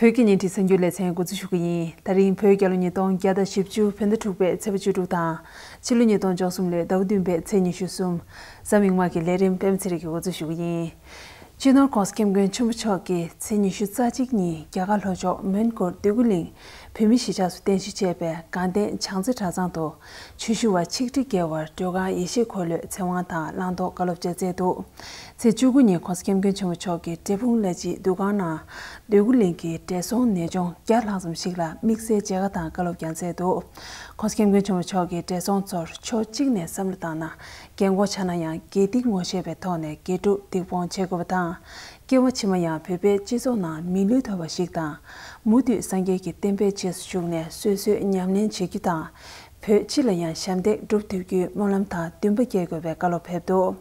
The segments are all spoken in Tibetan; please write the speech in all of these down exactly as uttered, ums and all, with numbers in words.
བོད་ཀྱི་ཉིན་བྲིས་གསར་འགྱུར་ལེ་ཚན་འགོ་འཛུགས་ཞུ་གི་ཡིན། ད་རིང་བོད་རྒྱལ་ལོ་ཉིས་སྟོང་བརྒྱ་དང་བཞི་བཅུ་བོད་ཟླ་དྲུག་པའི་ཚེས་པ་བཅུ་དྲུག་དང་། ཕྱི་ལོ་ཉིས་སྟོང་བཅུ་གསུམ་ལོའི་ཟླ་བ་བདུན་པའི་ཚེས་ཉི་ཤུ་གསུམ། གཟའ་མིག་དམར་གྱི་ལས་རིམ་པད་མ་ཚེ་རིང་གིས་འགོ་འཛུགས་ཞུ་གི་ཡིན། སྤྱི་ནོར་༸གོང་ས་༸སྐྱབས་མགོན་ཆེན་པོ་མཆོག་གིས་ཚེས་ཉི་ཤུ་རྩ་གཅིག་ཉིན་རྒྱ་གར་ལྷོ་ཕྱོགས་མོན་གྷོར་འདོད་རྒུ་གླིང་བོད་མིའི་གཞིས་ཆགས་སུ་རྟེན་གཞི་བྱས་པའི་དགའ་ལྡན་བྱང་རྩེ་གྲྭ་ཚང་དུ་ཆོས་ཞུ་བ་ཆིག་ཁྲི་བརྒལ་བར་སྒྲོལ་དཀར་ཡེ་ཤེས་འཁོར་ལོའི་ཚེ་དབང་དང་བླང་དོར་བཀའ་སློབ་སྩལ་མཛད་འདུག། ཚེས་བཅུ་དགུ་ཉིན་༸གོང་ས་༸སྐྱབས་མགོན་ཆེན་པོ་མཆོག་གིས་འབྲས་སྤུངས་བླ་སྤྱིའི་འདུ་ཁང་ནང་འདོད་རྒུ་གླིང་གི་བགྲེས་སོང་ནད་གཅོང་བརྒྱ་ལྷག་ཙམ་ཞིག་ལ་དམིགས་བསལ་མཇལ་ཁ་དང་བཀའ་སློབ་ཀྱང་སྩལ་འདུག། ༸གོང་ས་༸སྐྱབས་མགོན་ཆེན་པོ་མཆོག་གིས་བགྲེས་སོང་ཚོར་ཕྱོགས་གཅིག་ནས་བསམ་བློ་བཏང་ན། རྒན་གོག་ཆགས་ན་ཡང་དགེ་སྡིག་ངོ་ཤེས་པའི་ཐོག་ནས་དགེ་སྒྲུབ་སྡིག་སྤོང་བྱེད་དགོས་པ་དང་། སྐྱེ་བ་ཕྱི་མ་ཡང་བོད་པའི་སྤྱི་ཚོགས་ནང་མི་ལུས་ཐོབ་པ་ཞིག་དང་། མུ་མཐུད་སངས་རྒྱས་ཀྱི་བསྟན་པའི་རྗེས་སུ་ཞུགས་ནས་སོ་སོའི་ཉམས་ལེན་བྱེད་རྒྱུ་དང་། བོད་སྤྱི་ལ་ཡང་ཞབས་འདེགས་སྒྲུབ་ཐུབ་རྒྱུའི་སྨོན་ལམ་དང་འདུན་པ་སྐྱེ་དགོས་པའི་བཀའ་སློབ་ཕེབས་འདུག།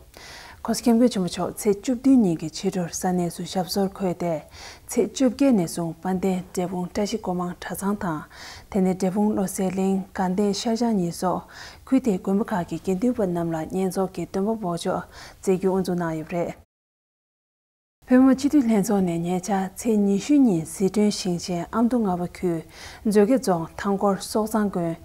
༸གོང་ས་༸སྐྱབས་མགོན་ཆེན་པོ་མཆོག་ཚེས་བཅུ་བདུན་ཉིན་གྱི་ཕྱི་དྲོར་ས་གནས་སུ་ཞབས་སོར་འཁོད་དེ། ཚེས་བཅོ་བརྒྱད་ནས་བཟུང་དཔལ་ལྡན་འབྲས་སྤུངས་བཀྲ་ཤིས་སྒོ་མང་གྲྭ་ཚང་དང་། དེ་ནས་འབྲས་སྤུངས་བློ་གསལ་གླིང་། དགའ་ལྡན་ཤར་བྱང་གཉིས་སོགས་ཁུལ་དེའི་དགོན་པ་ཁག་གི་དགེ་འདུན་པ་རྣམས་ལ་བསྙེན་རྫོགས་ཀྱི་སྡོམ་པ་འབོགས་ཆོག་སྩལ་རྒྱུ་དབུ་འཛུགས་གནང་ཡོད་པ་རེད། བོད་མི་མང་སྤྱི་འཐུས་ལྷན་ཚོགས་ནས་ཉེ་ཆར་ཚེས་ཉི་ཤུ་ཉིན་ཟི་ཁྲོན་ཞིང་ཆེན་ཨ་མདོ་རྔ་པ་ཁུལ་མཛོད་དགེ་རྫོང་ཐང་སྐོར་སོག་ཚང་དགོན་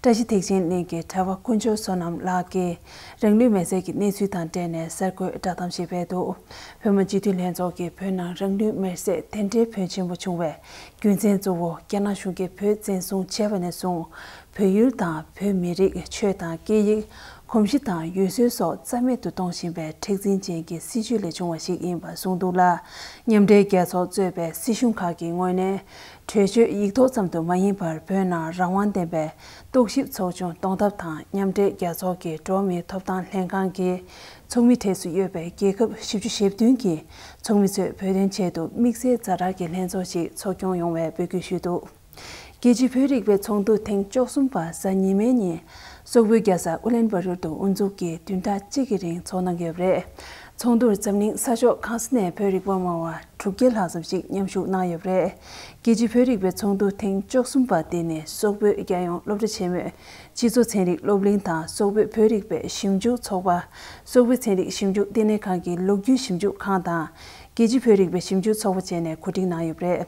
བཀྲ་ཤིས་ཐེག་ཆེན་གླིང་གི་གྲྭ་པ་དཀོན་མཆོག་བསོད་ནམས་ལགས་ཀྱིས་རང་ལུས་མེར་སྲེག་གི་གནས་ཚུལ་དང་འབྲེལ་ནས་གསར་འགོད་བསྒྲགས་གཏམ་ཞིག་སྤེལ་འདུག། བོད་མི་མང་སྤྱི་འཐུས་ལྷན་ཚོགས་ཀྱིས་བོད་ནང་རང་ལུས་མེར་སྲེག་དེ་འདྲའི་ཕོན་ཆེན་པོ་བྱུང་བའི་རྒྱུ་མཚན་གཙོ་བོ་རྒྱ་ནག་གཞུང་གིས་བོད་བཙན་བཟུང་བྱས་པ་ནས་བཟུང་། བོད་ཡུལ་དང་བོད་མི་རིགས། ཆོས་དང་སྐད་ཡིག། གོམས་གཤིས་དང་ཡུལ་སྲོལ་སོགས་རྩ་མེད་དུ་གཏོང་བཞིན་པའི་མཁྲེགས་འཛིན་ཅན་གྱི་སྲིད་བྱུས་ལས་བྱུང་བ་ཞིག་ཡིན་པ་གསུངས་འདུག་ལ། མཉམ་འབྲེལ་རྒྱལ་ཚོགས་གཙོས་པའི་སྲིད་གཞུང་ཁག་གི་ངོས་ནས་གྲོས་ཆོད་ཡིག་ཐོག་ཙམ་དུ་མ་ཡིན་པར་བོད་ནང་རང་དབང་ལྡན་པའི་རྟོག་ཞིབ་ཚོགས་ཆུང་གཏོང་ཐབས་དང་། མཉམ་འབྲེལ་རྒྱལ་ཚོགས་ཀྱི་འགྲོ་བ་མིའི་ཐོབ་ཐང་ལྷན་ཁང་གི་ཚོགས་མི་གྲས་སུ་ཡོད་པའི་རྒྱལ་ཁབ་བཞི་བཅུ་ཞེ་བདུན་གྱི་ཚོགས་མི་ཚོས་བོད་དོན་ཆེད་དུ་དམིགས་བསལ་ཛ་དྲག་གི་ལྷན་ཚོགས་ཤིག་འཚོགས་སྐྱོང་ཡོང་བའི་འབོད་སྐུལ་ཞུས་འདུག། རྒྱལ་སྤྱིའི་བོད་རིག་པའི་ཚོགས་འདུ་ཐེངས་བཅུ་གསུམ་པ་གཟའ་ཉི་མའི་ཉིན་སོག་པོའི་རྒྱལ་ས་ཨུ་ལན་བྷ་ཏུར་དུ་དབུ་འཛུགས་ཀྱིས་བདུན་ཕྲག་གཅིག་གི་རིང་འཚོགས་གནང་གི་ཡོད་པ་རེད། ཚོགས་འདུར་འཛམ་གླིང་ས་ཕྱོགས་གང་ས་ནས་བོད་རིག་པ་སྨྲ་བ་དྲུག་བརྒྱ་ལྷག་ཙམ་ཞིག་མཉམ་ཞུགས་གནང་ཡོད་པ་རེད། རྒྱལ་སྤྱིའི་བོད་རིག་པའི་ཚོགས་འདུ་ཐེངས་བཅུ་གསུམ་པ་དེ་ནི་སོག་པོའི་རྒྱལ་ཡོངས་སློབ་གྲྭ་ཆེན་མོས་སྤྱི་ཚོགས་ཚན་རིག་སློབ་གླིང་དང་། སོག་པོའི་བོད་རིག་པའི་ཞིབ་འཇུག་ཚོགས་པ། སོག་པོའི་ཚན་རིག་ཞིབ་འཇུག་ལྟེ་གནས་ཁང་གི་ལོ་རྒྱུས་ཞིབ་འཇུག་ཁང་དང་། རྒྱལ་སྤྱིའི་བོད་རིག་པའི་ཞིབ་འཇུག་ཚོགས་པ་བཅས་ནས་གོ་སྒྲིག་གནང་ཡོད་པ་རེད།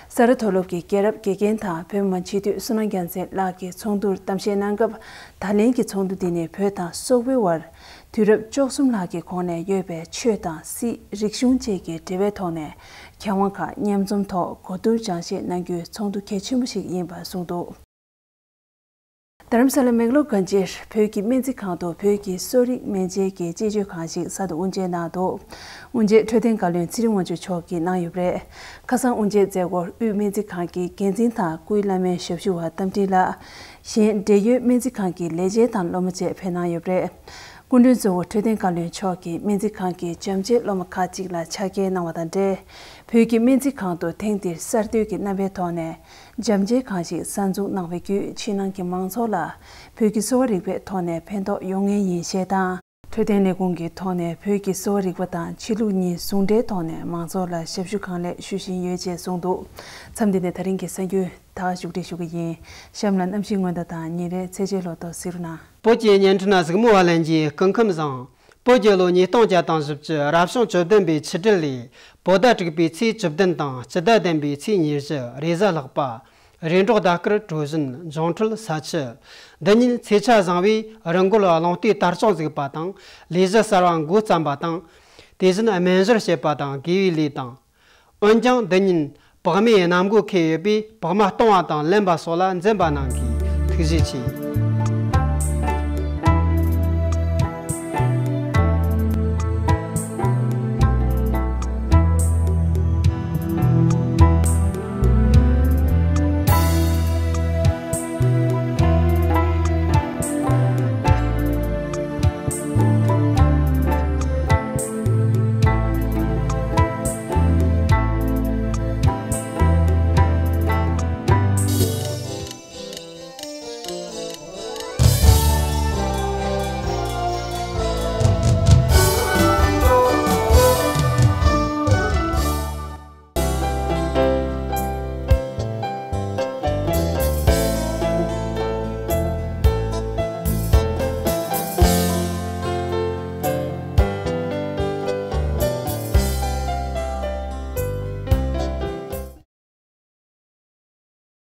ས་རཱ་མཐོ་སློབ་ཀྱི་རྒྱལ་རབས་དགེ་རྒན་དང་བོད་མི་མང་སྤྱི་འཐུས་བསོད་ནམས་རྒྱལ་མཚན་ལགས་ཀྱིས་ཚོགས་འདུར་གཏམ་བཤད་གནང་སྐབས། ད་ལན་གྱི་ཚོགས་འདུ་འདི་ནི་བོད་དང་སོག་པོའི་དབར་དུས་རབས་བཅུ་གསུམ་ལྷག་གི་གོང་ནས་ཡོད་པའི་ཆོས་དང་སྲིད། རིག་གཞུང་བཅས་ཀྱི་འབྲེལ་བའི་ཐོག་ནས་མཁས་དབང་ཁག་མཉམ་འཛོམས་ཐོག་གོ་བསྡུར་སྦྱང་བཤད་གནང་རྒྱུའི་ཚོགས་འདུ་གལ་ཆེན་པོ་ཞིག་ཡིན་པ་གསུངས་འདུག། རྡ་རམ་ས་ལའི་མེག་ལོར་གྷན་ཇིར་བོད་ཀྱི་སྨན་རྩིས་ཁང་དུ་བོད་ཀྱི་གསོ་རིག་སྨན་དཔྱད་ཀྱི་དཔྱད་བརྗོད་ཁང་ཞིག་གསར་དུ་དབུ་འབྱེད་གནང་འདུག། དབུ་འབྱེད་འཕྲོད་བསྟེན་བཀའ་བློན་ཚེ་རིང་དབང་ཕྱུག་མཆོག་གིས་གནང་ཡོད་པ་རེད། ཁ་སང་དབུ་འབྱེད་མཛད་སྒོར་དབུས་སྨན་རྩིས་ཁང་གི་འགན་འཛིན་དང་སྐུའི་བླ་སྨན་ཞབས་ཞུ་བ་རྟ་མགྲིན་ལགས། གཞན་འབྲེལ་ཡོད་སྨན་རྩིས་ཁང་གི་ལས་བྱེད་དང་སློབ་མ་བཅས་ཕེབས་གནང་ཡོད་པ་རེད། སྐུ་མགྲོན་གཙོ་བོ་འཕྲོད་བསྟེན་བཀའ་བློན་མཆོག་གིས་སྨན་རྩིས་ཁང་གི་སྦྱོང་བྱེད་སློབ་མ་ཁག་ཅིག་ལ་ཕྱག་འཁྱེར་གནང་བ་དང་འབྲེལ། བོད་ཀྱི་སྨན་རྩིས་ཁང་དུ་ཐེངས་འདིར་གསར་གཏོད་ཀྱི་རྣམ་པའི་ཐོག་ནས། སྦྱོང་བྱེད་ཁང་ཞིག་གསར་འཛུགས་གནང་བའི་བརྒྱུད་ཕྱི་ནང་གི་མང་ཚོགས་ལ་བོད་ཀྱི་གསོ་བ་རིག་པའི་ཐོག་ནས་ཕན་ཐོགས་ཡོང་ངེས་ཡིན་ཞེས་དང་། འཕྲོད་བསྟེན་ལས་ཁུངས་ཀྱི་ཐོག་ནས་བོད་ཀྱི་གསོ་བ་རིག་པ་དང་ཕྱི་ལུགས་གཉིས་ཟུང་འབྲེལ་ཐོག་ནས་མང་ཚོགས་ལ་ཞབས་ཞུ་གང་ལེགས་ཞུ་བཞིན་ཡོད་ཅེས་གསུངས་འདུག། མཚམས་འདི་ནས་ད་རིང་གི་གསར་འགྱུར་ད་ག་མཇུག་སྒྲིལ་ཞུ་གི་ཡིན། གཤམ་ལ་གནམ་གཤིས་སྔོན་བརྡ་དང་ཉིན་རེའི་ཚེས་བཅད་ལོ་ཐོ་གཟིགས་རོགས་གནང་། བོད་ཀྱི་བརྙན་འཕྲིན་གཟིགས་མོ་བ་ལྷན་རྒྱས་སྐུ་ཁམས་བཟང་། བོད་རྒྱལ་ལོ་ཉིས་སྟོང་བརྒྱ་དང་བཞི་བཅུ་རབ་བྱུང་བཅུ་བདུན་པའི་ཆུ་སྦྲེལ་ལོའི་བོད་ཟླ་དྲུག་པའི་ཚེས་བཅུ་བདུན་དང་སྤྱི་ཟླ་བདུན་པའི་ཚེས་ཉེར་བཞི་རེས་གཟའ་ལྷག་པ། རེས་འགྲོག་ཟླ་སྐར་གྲོ་བཞིན་འབྱུང་འཕྲོད་ས་ཆུ། འདི་ཉིད་ཚེས་ཆ་བཟང་བས་རི་མགོར་རླུང་རྟའི་དར་ལྕོག་འཛུགས་པ་དང་ལས་གཞི་གསར་བ་འགོ་བརྩམས་པ་དང་། དེ་བཞིན་སྨན་བཞུར་བྱེད་པ་དང་དགེ་བའི་ལས་དང་། འོན་ཀྱང་འདི་ཉིད་བག་མེད་གནམ་སྒོ་ཁེལ་ཡོད་པས་བག་མ་གཏོང་བ་དང་ལེན་པ་སོགས་ལ་འཛེམ་པ་གནང་དགོས། ཐུགས་རྗེ་ཆེ།